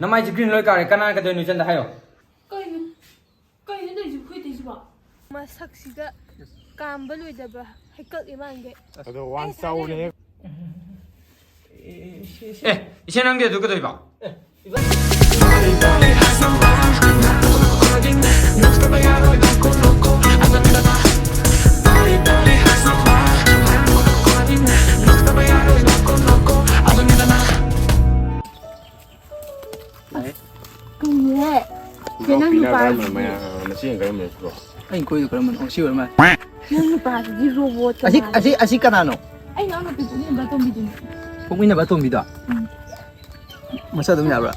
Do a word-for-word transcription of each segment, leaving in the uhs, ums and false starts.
ꯅꯃꯥꯏꯁꯦ green ꯂꯣꯏ ꯀꯥꯔꯦ, ꯀꯅꯥꯅ ꯀꯩꯗꯧꯔꯤꯅꯣ ꯏꯆꯟꯗ ꯍꯥꯏꯌꯣ꯫ ꯀꯩꯅꯣ? ꯀꯩꯅꯣ ꯇꯧꯔꯤꯁꯤꯕꯣ? ꯑꯩꯈꯣꯏ ꯇꯧꯔꯤꯁꯤꯕꯣ? ꯃꯁꯛꯁꯤꯒ ꯀꯥꯝꯕ ꯂꯣꯏꯗꯕ ꯍꯩꯀꯛ ꯏꯃꯥꯟꯒꯩ꯫ ꯑꯗꯣ ꯋꯥꯟ ꯆꯥꯎꯅꯦ꯫ ꯑꯦ, ꯏꯆꯦ, ꯅꯪꯗꯤ ꯑꯗꯨ ꯀꯩꯗꯧꯕ? ꯀꯩꯅꯣꯍꯦ? ꯅꯪ ꯅꯨꯄꯥ ꯅꯆꯦꯅ ꯀꯔꯝꯕꯅꯣ? ꯑꯩꯅ ꯀꯣꯏꯗꯣ ꯀꯔꯝꯕꯅꯣ? ꯑꯣ, ꯁꯤ ꯑꯣꯏꯔ ꯃꯥꯜꯂꯦ꯫ ꯅꯪ ꯅꯨꯄꯥꯁꯤꯗꯤ ꯔꯣꯕꯣꯠꯀ ꯑꯁꯤ, ꯃꯥꯜꯂꯦ꯫ ꯑꯁꯤ, ꯑꯁꯤ ꯀꯅꯥꯅꯣ? ꯑꯩ ꯏꯅꯥꯎꯅꯨꯄꯤ ꯄꯣꯛꯃꯤꯟꯅꯕ ꯑꯇꯣꯝꯕꯤꯗꯨꯅꯤ꯫ ꯄꯣꯛꯃꯤꯟꯅꯕ ꯑꯇꯣꯝꯕꯤꯗꯣ? ꯎꯝ꯫ ꯃꯁꯛ ꯑꯗꯨꯝ ꯌꯥꯕ꯭ꯔꯥ?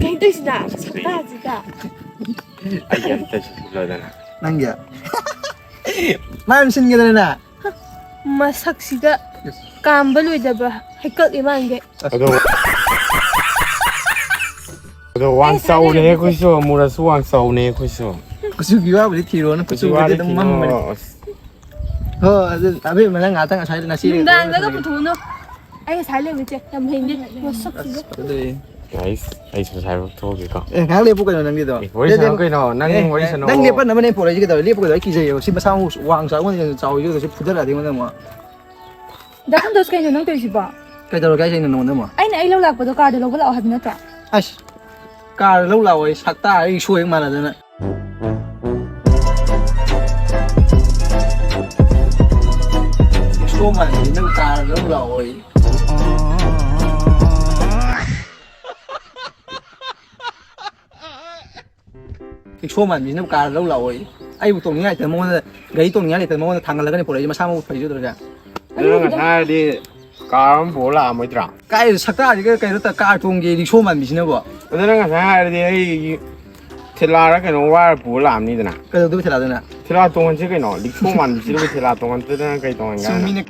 ꯀꯩꯅꯣ ꯇꯧꯔꯤꯁꯤꯅ? ꯁꯛꯇꯥꯁꯤꯒ꯫ ꯑꯩꯒꯤ ꯑꯝꯇ ꯁꯤꯜꯂꯣꯗꯅ꯫ ꯅꯪꯒꯤ? ꯃꯥ ꯑꯗꯨꯝ ꯁꯤꯟꯒꯦꯗꯅ ꯅꯪ? ꯃꯁꯛꯁꯤꯒ ꯀꯥꯝꯕ ꯂꯣꯏꯗꯕ ꯍꯩꯀꯛ ꯏꯃꯥꯟꯒꯩ꯫ ꯑꯗꯣ, ꯑꯗꯣ ꯋꯥꯡ ꯑꯩ ꯆꯥꯎꯅꯦ ꯁꯥꯟꯅꯔꯤꯕꯁꯦ꯫ ꯑꯩꯈꯣꯏꯁꯨ, ꯃꯨꯔꯁꯨ ꯋꯥꯡ ꯆꯥꯎꯅꯦ ꯑꯩꯈꯣꯏꯁꯨ꯫ ꯀꯨꯆꯨꯒꯤ ꯋꯥꯕꯨꯗꯤ ꯊꯤꯔꯣꯅ, ꯀꯨꯆꯨ ꯀꯨꯆꯨꯒꯗꯤ ꯋꯥꯗꯤ ꯑꯗꯨꯝ ꯊꯤꯔꯣ꯫ ꯃꯝꯕꯅꯦ꯫ ꯑꯁ꯫ ꯍꯣ, ꯑꯗꯨ ꯑꯕꯦꯝꯃ ꯅꯪ ꯉꯥꯛꯇꯪ ꯉꯁꯥꯏꯗ ꯅꯆꯦ ꯅꯨꯡꯗꯥꯡꯗꯒ ꯄꯨꯊꯣꯛꯎꯅꯨ꯫ ꯑꯩ ꯉꯁꯥꯏ ꯂꯩꯕꯁꯦ ꯌꯥꯝ ꯍꯩꯅꯦ꯫ ꯃꯁꯛꯁꯤꯒ꯫ ꯑꯁ, ꯐꯖꯗꯦ꯫ Guys, ꯑꯩꯁꯨ ꯉꯁꯥꯏ ꯊꯣꯛꯎꯒꯦꯀꯣ꯫ ꯑꯦ, ꯉꯥꯏꯍꯥꯛ ꯂꯦꯞꯄꯨ ꯀꯩꯅꯣ ꯅꯪꯒꯤꯗꯣ꯫ ꯑꯦ, ꯋꯥꯔꯤ ꯂꯦꯞ-, ꯁꯥꯟꯅꯧ ꯂꯦꯞ-, ꯀꯩꯅꯣ, ꯅꯪ ꯑꯦ, ꯋꯥꯔꯤ ꯑꯦ, ꯁꯥꯟꯅꯧ꯫ ꯅꯪ ꯂꯦꯞꯄꯟꯅꯕꯅꯦ ꯄꯣꯔꯛꯏꯁꯦ ꯀꯩꯗꯧꯔꯦ? ꯂꯦꯞꯄꯨ ꯀꯩꯗꯧꯔꯦ? ꯑꯩ ꯀꯤꯖꯩꯌꯦꯕ꯫ ꯁꯤ ꯃꯁꯥ ꯃꯎ ꯋꯥꯡ ꯆꯥꯎꯕ ꯉꯝꯗꯦ, ꯆꯥꯎꯋꯤꯁꯦ ꯁꯤ ꯐꯨꯗꯔꯛꯑꯗꯤ ꯑꯩꯉꯣꯟꯗ ꯑꯃꯨꯛ꯫ ꯗꯥ ꯁꯟꯇꯣꯁ, ꯀꯩꯅꯣ ꯅꯪ ꯇꯧꯔꯤꯁꯤꯕꯣ? ꯀꯩꯗꯧꯔꯒꯦ ꯍꯥꯏꯁꯦ ꯑꯩꯅ ꯅꯉꯣꯟꯗ ꯑꯃꯨꯛ? ꯑꯩꯅ ꯑꯩ ꯂꯧ ꯂꯥꯛꯄꯗꯣ ꯀꯥꯔꯗ ꯂꯧꯕ ꯂꯥꯛꯑꯣ ꯍꯥꯏꯕ ꯅꯠꯇ꯭ꯔꯣ? ꯑꯁ, ꯀꯥꯔꯗ ꯂꯧ ꯂꯥꯛꯑꯣ, ꯑꯩ ꯁꯛꯇꯥ ꯑꯩ ꯁꯣꯏ ꯍꯦꯛ ꯃꯥꯟꯅꯗꯅ꯫ ꯁꯣ ꯃꯥꯟꯅꯗꯤ ꯅꯪ ꯀꯥꯔꯗ ꯂꯧ ꯂꯥꯛꯑꯣ, ꯑꯩ꯫ ꯔꯤꯛꯁꯣ ꯃꯥꯟꯕꯤꯁꯤꯅ ꯀꯥꯔ ꯂꯧ ꯂꯥꯛꯑꯣꯌꯦ꯫ ꯑꯩꯕꯨ ꯇꯣꯡꯅꯤꯡꯉꯥꯏ ꯂꯩꯇꯅ ꯃꯉꯣꯟꯗ, ꯒꯥꯔꯤ ꯇꯣꯡꯅꯤꯡꯉꯥꯏ ꯂꯩꯇꯅ ꯃꯉꯣꯟꯗ ꯊꯥꯡꯒꯠꯂꯒꯅꯦ ꯄꯨꯔꯛꯏꯁꯦ, ꯃꯁꯥꯃꯛ ꯐꯩꯖꯗ꯭ꯔꯒ꯫ ꯑꯗꯨ ꯅꯪ ꯉꯁꯥꯏ ꯍꯥꯏꯔꯗꯤ ꯀꯥꯔ ꯑꯃ ꯄꯨꯔ ꯂꯥꯛꯑꯝꯃꯣꯏꯗ꯭ꯔꯥ? ꯀꯥꯏ ꯁꯛꯇꯥꯁꯤꯒ ꯀꯩꯅꯣ ꯇ-, ꯀꯥꯔ ꯇꯣꯡꯒꯦ ꯔꯤꯛꯁꯣ ꯃꯥꯟꯕꯤꯁꯤꯅꯕꯣ? ꯑꯗꯨ ꯅꯪ ꯉꯁꯥꯏ ꯍꯥꯏꯔꯗꯤ ꯑꯩ ꯊꯦꯂꯥꯔ ꯀꯩꯅꯣ ꯋꯥꯏꯔ ꯄꯨꯔ ꯂꯥꯛꯑꯝꯅꯤꯗꯅ꯫ ꯀꯩꯗꯧꯗꯣꯏꯕ ꯊꯦꯂꯥꯗꯨꯅ? ꯊꯦꯂꯥ ꯇꯣꯡꯍꯟꯁꯤ ꯀꯩꯅꯣ, ꯔꯤꯛꯁꯣ ꯃꯥꯟꯕꯤꯁꯤꯗꯕꯨ ꯊꯦꯂꯥ ꯇꯣꯡꯍꯟꯗꯗꯅ ꯀꯩ ꯇꯣꯡꯍꯟꯒꯦ ꯍꯥꯏꯅꯣ? ꯆꯨꯝꯃꯤꯅꯦ꯫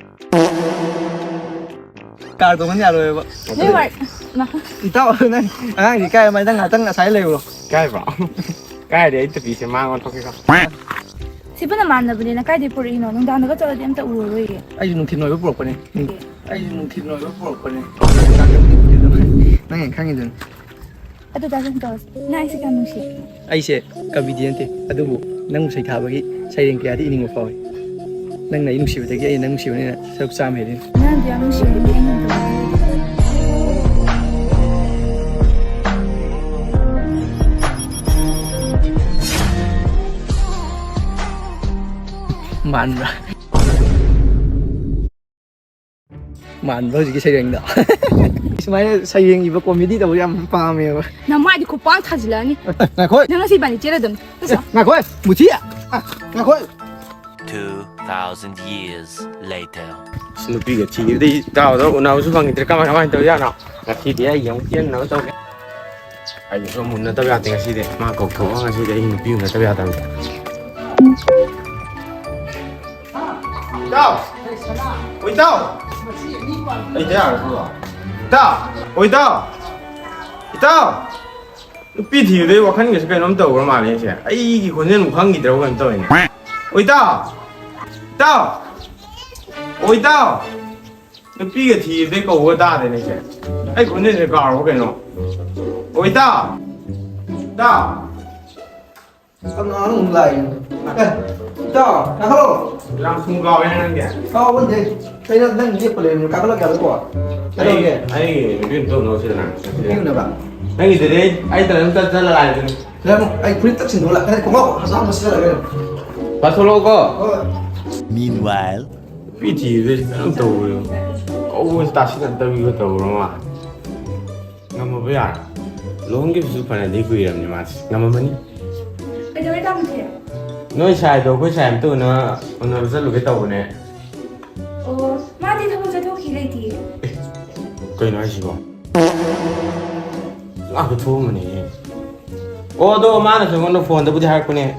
ꯀꯥꯔ ꯇꯣꯡꯍꯟ ꯌꯥꯔꯣꯏꯕ꯫ ꯅꯣꯏ ꯋꯥꯔꯤ-, ꯃꯥ-, ꯏꯇꯥꯎ, ꯅꯪ ꯑꯉꯥꯡꯁꯤ ꯀꯥꯏ ꯃꯥꯏ ꯅꯪ ꯉꯥꯛꯇꯪ ꯑꯁꯥꯏ ꯂꯩꯔꯨꯔꯣ꯫ ꯀꯥꯏꯕ? ꯀꯥꯏꯗꯤ ꯑꯩ ꯇꯨꯄꯤꯁꯦ ꯃꯥꯡ ꯑꯣꯟꯊꯣꯛꯀꯦꯀꯣ꯫ ꯁꯤꯕꯨ ꯅꯃꯥꯟꯅꯕꯅꯤꯅ ꯀꯥꯏꯗꯩ ꯄꯨꯔꯛꯏꯅꯣ? ꯅꯨꯡꯗꯥꯡꯗꯒ ꯆꯠꯂꯗꯤ ꯑꯝꯇ ꯎꯔꯔꯣꯏꯌꯦ꯫ ꯑꯩꯁꯨ ꯅꯨꯡꯊꯤꯜ ꯑꯣꯏꯕ ꯄꯨꯔꯛꯄꯅꯦ꯫ ꯎꯝ꯫ ꯑꯩꯁꯨ ꯅꯨꯡꯊꯤꯜ ꯑꯣꯏꯕ ꯄꯨꯔꯛꯄꯅꯦ꯫ ꯅꯪ ꯍꯦꯟꯅ ꯈꯪꯉꯤꯗꯨꯅꯤ꯫ ꯑꯗꯨ ꯗꯥ ꯁꯟꯇꯣꯁ, ꯅꯪ ꯑꯩꯁꯦ ꯀꯌꯥꯝ ꯅꯨꯡꯁꯤ? ꯑꯩꯁꯦ ꯀꯕꯤꯗꯤ ꯅꯠꯇꯦ, ꯑꯗꯨꯕꯨ ꯅꯪꯕꯨ ꯁꯩꯊꯥꯕꯒꯤ ꯁꯩꯔꯦꯡ ꯀꯌꯥꯗꯤ ꯏꯅꯤꯡꯕ ꯐꯥꯎꯏ꯫ ꯅꯪꯅ ꯑꯩ ꯅꯨꯡꯁꯤꯕꯗꯒꯤ ꯑꯩꯅ ꯅꯪ ꯅꯨꯡꯁꯤꯕꯅ ꯍꯦꯟꯅ ꯁꯔꯨꯛ ꯆꯥꯝꯃ ꯍꯦꯜꯂꯤ꯫ ꯅꯪꯗꯤ ꯌꯥꯝ ꯅꯨꯡꯁꯤꯕꯅꯤ, ꯑꯩꯅ ꯇꯧꯕꯗꯤ꯫ ꯃꯥꯟꯕ꯭ꯔꯥ? ꯃꯥꯟꯕ꯭ꯔꯥ ꯍꯧꯖꯤꯛꯀꯤ ꯁꯩꯔꯦꯡꯗꯣ? ꯁꯨꯃꯥꯏꯅ ꯁꯩꯔꯦꯡ ꯏꯕ ꯀꯣꯃꯦꯗꯤ ꯇꯧꯕ ꯌꯥꯝ ꯄꯥꯝꯃꯦꯕ꯫ ꯅꯃꯥꯏꯗꯤ ꯈꯨꯄꯥꯡ ꯊꯥꯖꯤꯜꯂꯛꯑꯅꯤ꯫ ꯉꯥꯏꯈꯣ꯫ ꯅꯪ ꯉꯁꯤ ꯏꯕꯥꯅꯤ ꯆꯦꯜꯂꯗꯝꯅꯤ꯫ ꯉꯥꯏꯈꯣ, ꯃꯨꯊꯤ꯫ ꯉꯥꯏꯈꯣ꯫ Two thousand years later. ꯑꯁ, ꯅꯨꯄꯤꯒ ꯊꯤꯈꯤꯕꯗꯩ ꯏꯇꯥꯎꯗ ꯎꯅꯕꯁꯨ ꯐꯪꯈꯤꯗ꯭ꯔꯦ꯫ ꯀꯃꯥꯏ, ꯀꯃꯥꯏꯅ ꯇꯧꯔꯤꯖꯥꯠꯅꯣ? ꯉꯁꯤꯗꯤ ꯑꯩ ꯑꯃꯨꯛ ꯆꯦꯟꯅꯕ ꯇꯧꯒꯦ꯫ ꯑꯩꯁꯨ ꯑꯃꯨꯛ ꯎꯅꯗꯕ ꯌꯥꯗꯦ ꯉꯁꯤꯗꯤ꯫ ꯃꯥ ꯀꯧꯊꯣꯛꯑꯒ ꯉꯁꯤꯗꯤ ꯑꯩ ꯅꯨꯄꯤ ꯎꯅꯗꯕ ꯌꯥꯗꯕꯅꯤ꯫ ꯏꯇꯥꯎ! ꯑꯣ, ꯏꯇꯥꯎ! ꯑꯩ ꯇꯌꯥꯔ ꯄꯨꯔꯣ꯫ ꯏꯇꯥꯎ! ꯑꯣ, ꯏꯇꯥꯎ! ꯏꯇꯥꯎ! ꯅꯨꯄꯤ ꯊꯤꯕꯗꯩ ꯋꯥꯈꯜꯒꯁꯦ ꯀꯩꯅꯣꯝ ꯇꯧꯈ꯭ꯔ ꯃꯥꯜꯂꯦ ꯑꯩꯁꯦ꯫ ꯑꯩꯒꯤ ꯈꯣꯟꯖꯦꯜꯕꯨ ꯈꯪꯈꯤꯗ꯭ꯔꯕ ꯀꯩꯅꯣꯝ ꯇꯧꯋꯤꯅꯦ꯫ ꯑꯣ, ꯏꯇꯥꯎ! ꯏꯇꯥꯎ! ꯑꯣ, ꯏꯇꯥꯎ! ꯅꯨꯄꯤꯒ ꯊꯤꯕꯗꯩ ꯀꯧꯕꯒ ꯇꯥꯗꯦꯅꯦ ꯑꯩꯁꯦ꯫ ꯑꯩ ꯈꯣꯟꯖꯦꯜꯁꯦ ꯀꯥꯎꯔꯕ ꯀꯩꯅꯣ? ꯑꯣ, ꯏꯇꯥꯎ! ꯏꯇꯥꯎ! ꯑꯉꯥꯡ ꯑꯃꯨꯛ ꯂꯥꯛꯑꯦ꯫ ꯑꯦ, ꯏꯇꯥꯎ, ꯀꯥꯈꯠꯂꯣ꯫ ꯌꯥꯝ ꯊꯨꯅ ꯀꯥꯎꯋꯦ ꯅꯪꯗꯤ꯫ ꯀꯥꯎꯕ ꯅꯠꯇꯦ꯫ ꯀꯩꯅꯣ ꯅꯪ ꯂꯦꯞꯄ ꯂꯩꯔꯝꯃꯤꯅꯣ? ꯀꯥꯈꯠꯂꯛ ꯌꯥꯗ꯭ꯔꯣ? ꯀꯩꯗꯧꯔꯒꯦ? ꯑꯩ, ꯑꯩ ꯅꯨꯄꯤ ꯑꯃ ꯇꯧꯅꯕꯁꯤꯗ ꯅꯪ꯫ ꯅꯨꯄꯤ ꯎꯅꯕ? ꯅꯪꯒꯤꯗꯨꯗꯤ ꯑꯩ, ꯑꯩ ꯇꯧꯔ ꯑꯗꯨꯝ ꯆꯠ-, ꯆꯠꯂ ꯂꯥꯛꯑꯦ ꯑꯗꯨꯅꯤ꯫ ꯂꯩꯔꯝꯃꯣ꯫ ꯑꯩ ꯐꯨꯔꯤꯠ ꯇꯛꯁꯤꯟꯗꯣ ꯂꯥꯛ-, ꯑꯩ ꯈꯣꯡꯒ꯭ꯔꯥꯎ ꯑꯁꯥꯡꯕ ꯁꯦꯠꯂꯒ ꯂꯩꯔꯝꯃꯣ꯫ ꯄꯥꯊꯣꯛꯂꯛꯑꯣꯀꯣ꯫ ꯍꯣꯏ꯫ ꯅꯨꯄꯤ ꯊꯤꯕꯗ ꯁꯨꯃꯥꯏꯅ ꯇꯧꯕꯗꯣ꯫ ꯀꯧꯕꯁꯨ ꯇꯥꯁꯤꯟꯅꯗꯕꯤꯒ ꯇꯧꯔ ꯃꯥꯜꯂꯦ꯫ ꯉꯝꯃꯕ ꯌꯥꯔꯦ꯫ ꯂꯨꯍꯣꯡꯈꯤꯕꯁꯨ ꯐꯅꯗꯤ ꯀꯨꯏꯔꯕꯅꯤ ꯃꯥꯁꯦ꯫ ꯉꯝꯃꯝꯃꯅꯤ꯫ ꯀꯩꯗꯧꯔꯦ ꯇꯥꯃꯣ ꯊꯦ? ꯅꯣꯏ ꯁꯥꯏꯗꯣ ꯑꯩꯈꯣꯏ ꯁꯥꯏ ꯑꯝꯇ ꯎꯅ-, ꯎꯅꯕ ꯆꯠꯂꯨꯒꯦ ꯇꯧꯕꯅꯦ꯫ ꯑꯣ, ꯃꯥꯗꯤ ꯊꯕꯛ ꯆꯠꯊꯣꯛꯈꯤ ꯂꯩꯇꯤꯌꯦ꯫ ꯑꯦ, ꯀꯩꯅꯣ ꯍꯥꯏꯁꯤꯕꯣ? ꯉꯥꯛꯇ ꯊꯣꯛꯑꯝꯕꯅꯦꯍꯦ꯫ ꯑꯣ, ꯑꯗꯣ ꯃꯥꯅꯁꯨ ꯑꯩꯉꯣꯟꯗ ꯐꯣꯟꯗꯕꯨꯗꯤ ꯍꯥꯏꯔꯛꯄꯅꯦ꯫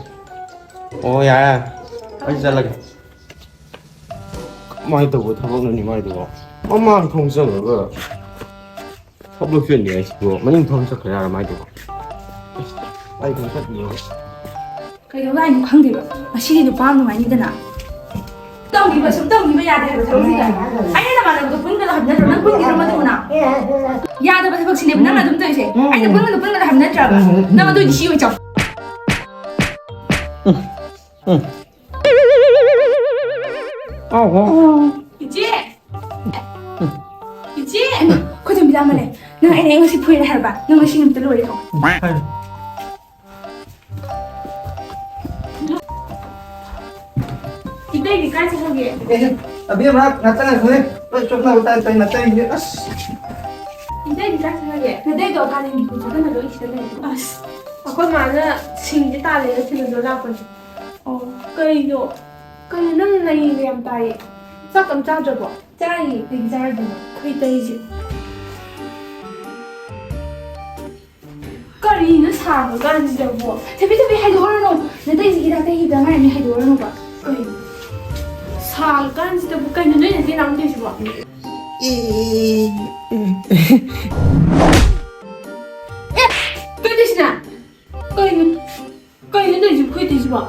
ꯑꯣ, ꯌꯥꯔꯦ, ꯌꯥꯔꯦ꯫ ꯑꯩ ꯆꯠꯂꯒꯦ꯫ ꯀꯃꯥꯏꯅ ꯇꯧꯕ ꯊꯕꯛꯅꯣꯅꯦ ꯃꯥꯏꯗꯨꯕꯣ? ꯃꯃꯥꯡ ꯊꯣꯡ ꯆꯪꯉꯒ ꯊꯕꯛ ꯆꯤꯟꯅꯤ ꯍꯥꯏꯁꯤꯕꯣ? ꯃꯅꯤꯡ ꯊꯣꯡ ꯆꯠꯈ꯭ꯔ ꯌꯥꯔ ꯃꯥꯏꯗꯨꯕꯣ? ꯑꯁ, ꯑꯩ ꯊꯣꯡ ꯆꯠꯈꯤꯅꯦ꯫ ꯀꯩꯗꯧ ꯂꯥꯛꯏꯅꯣ ꯈꯪꯗꯦꯕ꯫ ꯉꯁꯤꯗꯤ ꯅꯨꯄꯥ ꯑꯃ ꯅꯨꯡꯉꯥꯏꯅꯤꯗꯅ꯫ ꯇꯧꯈꯤꯕ ꯁꯨꯝ ꯇꯧꯈꯤꯕ ꯌꯥꯗꯦ ꯍꯥꯏꯕ ꯊꯕꯛꯁꯤꯗ꯫ ꯑꯩꯅ ꯅꯃꯥꯟꯅꯕꯗꯣ ꯄꯨꯟꯒꯅꯨ ꯍꯥꯏꯕ ꯅꯠꯇ꯭ꯔꯣ? ꯅꯪ ꯄꯨꯟꯈꯤꯗ꯭ꯔꯣ ꯃꯗꯨꯅ? ꯌꯥꯗꯕ ꯊꯕꯛꯁꯤꯅꯦꯕ ꯅꯪꯅ ꯑꯗꯨꯝ ꯇꯧꯔꯤꯁꯦ꯫ ꯑꯩꯅ ꯄꯨꯟꯒꯅꯨ, ꯄꯨꯟꯒꯅꯨ ꯅꯪ ꯑꯗꯨ ꯑꯣꯏꯗꯤ ꯁꯤ ꯑꯣꯏ ꯆꯥꯎ꯫ ꯏꯆꯦ! ꯏꯆꯦ! ꯑꯩꯈꯣꯏ ꯇꯣꯝꯕꯤꯗ ꯑꯃ ꯂꯩ꯫ ꯅꯪ ꯑꯩꯅ ꯉꯁꯤ ꯐꯨꯏꯔꯦ ꯍꯥꯏꯔꯕ? ꯅꯪ ꯉꯁꯤ ꯅꯨꯃꯤꯠꯇ ꯂꯣꯏꯔꯦ ꯈꯪꯉꯣ꯫ ꯏꯇꯩꯗꯤ ꯀꯥꯏ ꯆꯠꯈ꯭ꯔꯒꯦ? ꯑꯦ, ꯑꯕꯦꯝꯃ, ꯉꯥꯛꯇꯪ ꯉꯥꯏꯈꯣꯍꯦ꯫ ꯂꯣꯏ ꯆꯣꯞꯅꯕ ꯇꯥꯏ ꯇꯥꯏ ꯅꯥꯇꯩꯁꯦ, ꯑꯁ꯫ ꯏꯇꯩꯗꯤ ꯀꯥꯏ ꯆꯠꯈ꯭ꯔꯒꯦ? ꯅꯥꯇꯩꯗꯣ ꯀꯥꯂꯦꯟꯒꯤ ꯄꯣꯠ ꯆꯠꯀꯅ ꯂꯣꯏ ꯁꯤꯗ ꯂꯩ꯫ ꯑꯁ, ꯑꯩꯈꯣꯏ ꯃꯥꯅ ꯁꯤꯡꯁꯦ ꯇꯥꯜꯂꯦꯅ ꯊꯤꯜꯂꯨꯔ ꯂꯥꯛꯄꯅꯦ꯫ ꯑꯣ, ꯀꯩꯅꯣ? ꯀꯩꯅꯣ ꯅꯪ ꯅꯌꯤꯡꯗꯣ ꯌꯥꯝ ꯇꯥꯏꯌꯦ? ꯆꯥꯛ ꯑꯝ ꯆꯥꯗ꯭ꯔꯕꯣ? ꯆꯥꯔꯤ, ꯀꯩꯒꯤ ꯆꯥꯔꯣꯏꯗꯣꯏꯅꯣ? ꯑꯩꯈꯣꯏ ꯏꯇꯩꯁꯦ꯫ ꯀꯔꯤꯅꯣ ꯁꯥꯕ ꯀꯥꯟꯁꯤꯗꯕꯣ? ꯊꯣꯏꯕꯤ, ꯊꯣꯏꯕꯤ, ꯍꯥꯏꯗꯣꯛꯎꯔꯅꯨ꯫ ꯅꯥꯇꯩꯁꯦ ꯍꯤꯗꯥꯛ ꯇꯩꯈꯤꯕꯗ ꯉꯥꯏꯔꯤꯅꯦ, ꯍꯥꯏꯗꯣꯛꯎꯔꯅꯨꯕ꯫ ꯀꯩꯅꯣ? ꯁꯥꯔ ꯀꯥꯟꯁꯤꯗꯕꯨ ꯀꯩꯅꯣ ꯅꯣꯏ ꯅꯆꯦ ꯅꯥꯎꯅ ꯇꯧꯔꯤꯁꯤꯕꯣ? ꯑꯦ, ꯀꯩꯅꯣ ꯁꯤꯅ? ꯀꯩꯅꯣ? ꯀꯩꯅꯣ ꯇꯧꯔꯤꯁꯤꯕꯣ, ꯑꯩꯈꯣꯏ ꯇꯧꯔꯤꯁꯤꯕꯣ?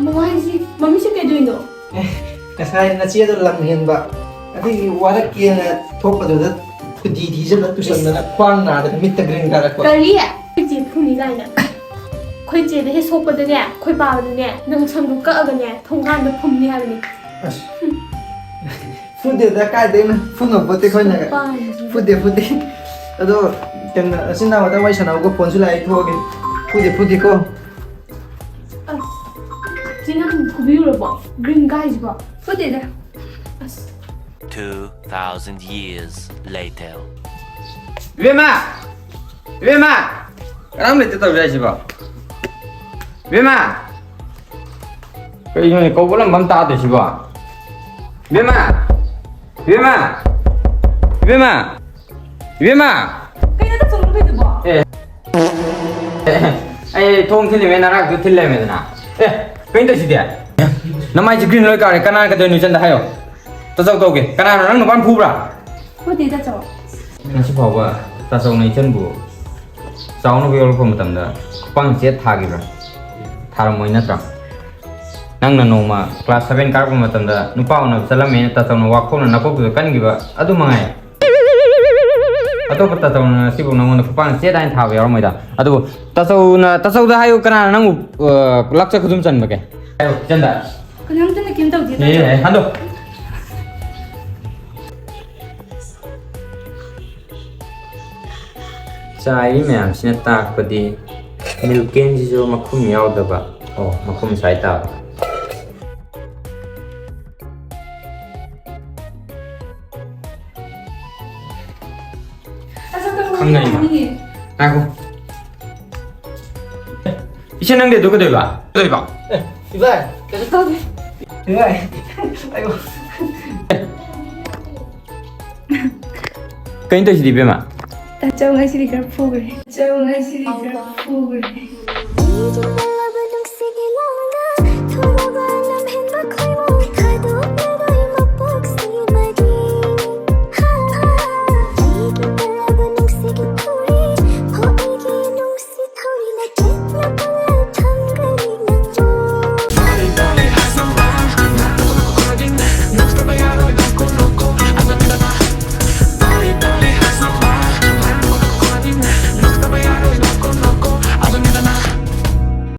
ꯃꯃꯥꯏꯁꯤ, ꯃꯃꯤꯠꯁꯤ ꯀꯩꯗꯧꯔꯤꯅꯣ? ꯑꯦ, ꯉꯁꯥꯏ ꯅꯆꯦꯗꯣ ꯂꯝ ꯍꯦꯟꯕ, ꯑꯗꯨꯒꯤ ꯋꯥꯔꯛꯀꯦꯅ ꯊꯣꯛꯄꯗꯨꯗ ꯈꯨꯗꯤ ꯊꯤꯖꯤꯜꯂ ꯇꯨꯁꯟꯗꯅ ꯈ꯭ꯋꯥꯡ ꯅꯥꯗꯅ ꯃꯤꯠꯇ ꯒ꯭ꯔꯤꯟ ꯀꯥꯔꯛꯄ꯫ ꯀꯔꯤ? ꯑꯩꯈꯣꯏ ꯆꯦ ꯐꯨꯅꯤ ꯀꯥꯏꯅ꯫ ꯑꯩꯈꯣꯏ ꯆꯦꯗ ꯍꯦꯛ ꯁꯣꯛꯄꯗꯅꯦ, ꯑꯩꯈꯣꯏ ꯄꯥꯕꯗꯅꯦ, ꯅꯪ ꯁꯝꯗꯨ ꯀꯛꯑꯒꯅꯦ, ꯊꯣꯡꯒꯥꯟꯗ ꯐꯨꯝꯅꯤ ꯍꯥꯏꯕꯅꯤ꯫ ꯑꯁ꯫ ꯐꯨꯗꯦꯗ, ꯀꯥꯏꯗꯩꯅꯣ? ꯐꯨ ꯉꯝꯄꯣꯠꯇꯦ ꯑꯩꯈꯣꯏꯅꯒ꯫ ꯄꯥꯏꯁꯤꯗꯤ꯫ ꯐꯨꯗꯦ, ꯐꯨꯗꯦ꯫ ꯑꯗꯣ, ꯀꯩꯅꯣ, ꯅꯆꯤꯟ ꯅꯅꯥꯎ ꯉꯥꯛꯇ ꯋꯥꯔꯤ ꯁꯥꯟꯅꯧꯀꯣ, ꯐꯣꯟꯁꯨ ꯂꯥꯛꯑꯦ, ꯑꯩ ꯊꯣꯛꯑꯒꯦ꯫ ꯐꯨꯗꯦ, ꯐꯨꯗꯦꯀꯣ꯫ ꯑꯁ, ꯆꯦ, ꯅꯪ ꯐꯨꯕꯤꯔꯨꯔꯕꯣ? ꯒ꯭ꯔꯤꯟ ꯀꯥꯏꯁꯤꯕꯣ? ꯐꯨꯗꯦꯗ꯫ ꯑꯁ꯫ Two thousand years later. ꯏꯕꯦꯝꯃ! ꯏꯕꯦꯝꯃ! ꯀꯅꯥꯝ ꯂꯩꯇꯦ ꯇꯧꯔꯤ ꯍꯥꯏꯁꯤꯕꯣ? ꯏꯕꯦꯝꯃ! ꯀꯩꯅꯣꯅꯦ, ꯀꯧꯕ ꯂꯝꯕ ꯑꯃ ꯇꯥꯗ꯭ꯔꯤꯁꯤꯕꯣ? ꯏꯕꯦꯝꯃ! ꯏꯕꯦꯝꯃ! ꯏꯕꯦꯝꯃ! ꯏꯕꯦꯝꯃ! ꯀꯩꯅꯣ ꯇꯥꯆꯧꯅ ꯇꯧꯔꯤꯗꯨꯕꯣ? ꯑꯦ꯫ ꯑꯦ, ꯑꯩ ꯊꯣꯡ ꯊꯤꯜꯂꯤꯃꯦ, ꯅꯔꯥꯛꯇꯨ ꯊꯤꯜ ꯂꯩꯔꯝꯃꯦꯗꯅ꯫ ꯑꯦ, ꯀꯩꯅꯣ ꯇꯧꯔꯤꯁꯤꯗꯤ? ꯅꯃꯥꯏꯁꯤ ꯒ꯭ꯔꯤꯟ ꯂꯣꯏ ꯀꯥꯔꯦ, ꯀꯅꯥꯅ ꯀꯩꯗꯧꯔꯤꯅꯣ ꯏꯆꯟꯗ ꯍꯥꯏꯌꯣ꯫ ꯇꯥꯆꯧ ꯀꯧꯒꯦ꯫ ꯀꯅꯥꯅꯣ, ꯅꯪ ꯅꯨꯄꯥꯅ ꯐꯨꯕ꯭ꯔꯥ? ꯐꯨꯗꯦ, ꯇꯥꯆꯧ꯫ ꯉꯁꯤ ꯐꯥꯎꯕ ꯇꯥꯆꯧꯅ ꯏꯆꯟꯕꯨ ꯆꯥꯎꯅꯕ ꯌꯣꯛꯂꯛꯄ ꯃꯇꯝꯗ ꯈꯨꯄꯥꯡ ꯆꯦꯠ ꯊꯥꯈꯤꯕ꯭ꯔꯥ? ꯊꯥꯔꯝꯃꯣꯏ ꯅꯠꯇ꯭ꯔꯥ? ꯅꯪꯅ ꯅꯣꯡꯃ class seven ꯀꯥꯔꯛꯄ ꯃꯇꯝꯗ ꯅꯨꯄꯥ ꯎꯅꯕ ꯆꯠꯂꯝꯃꯦꯅ ꯇꯥꯆꯧꯅ ꯋꯥꯈꯣꯡꯅ ꯅꯀꯣꯛꯇꯨꯗ ꯀꯟꯈꯤꯕ ꯑꯗꯨ ꯃꯉꯥꯏ꯫ ꯑꯇꯣꯞꯄ ꯇꯥꯆꯧꯅ ꯁꯤꯕꯨ ꯅꯪꯉꯣꯟꯗ ꯈꯨꯄꯥꯛꯅ ꯆꯦꯠ ꯍꯥꯏꯅ ꯊꯥꯕ ꯌꯥꯎꯔꯝꯃꯣꯏꯗ꯫ ꯑꯗꯨꯕꯨ ꯇꯥꯆꯧꯅ, ꯇꯥꯆꯧꯗ ꯍꯥꯏꯌꯨ, ꯀꯅꯥꯅ ꯅꯪꯕꯨ, ꯑ, ꯂꯥꯛꯆ ꯈꯨꯗꯨꯝ ꯆꯟꯕꯒꯦ? ꯍꯥꯏꯌꯨ, ꯏꯆꯟꯗ꯫ ꯀꯅꯥꯝꯇꯅ ꯀꯩꯝ ꯇꯧꯗꯦ, ꯑꯦ, ꯇꯥꯆꯧ꯫ ꯑꯦ, ꯍꯟꯗꯣ꯫ ꯆꯥꯏꯔꯤ ꯃꯌꯥꯝꯁꯤꯅ ꯇꯥꯛꯄꯗꯤ ꯃꯤꯜꯛ ꯀꯦꯟꯁꯤꯁꯨ ꯃꯈꯨꯝ ꯌꯥꯎꯗꯕ꯫ ꯑꯣ, ꯃꯈꯨꯝ ꯁ꯭ꯋꯥꯏ ꯇꯥꯕ꯫ ꯈꯪꯒꯅꯤ ꯃꯥ꯫ ꯉꯥꯏꯈꯣ꯫ ꯏꯆꯦ, ꯅꯪꯗꯤ ꯑꯗꯨ ꯀꯩꯗꯧꯕ? ꯀꯩꯗꯧꯕ? ꯑꯦ, ꯏꯕꯥꯏ, ꯀꯩꯁꯨ ꯇꯧꯗꯦ꯫ ꯏꯕꯥꯏ, ꯑꯩꯕꯨ꯫ ꯀꯩꯅꯣ ꯇꯧꯔꯤꯁꯤꯗꯤ, ꯏꯕꯦꯝꯃ? ꯇꯥꯆꯧ ꯉꯁꯤꯗꯤ ꯈꯔ ꯐꯨꯈ꯭ꯔꯦ꯫ ꯇꯥꯆꯧ ꯉꯁꯤꯗꯤ ꯈꯔ ꯐꯨꯈ꯭ꯔꯦ꯫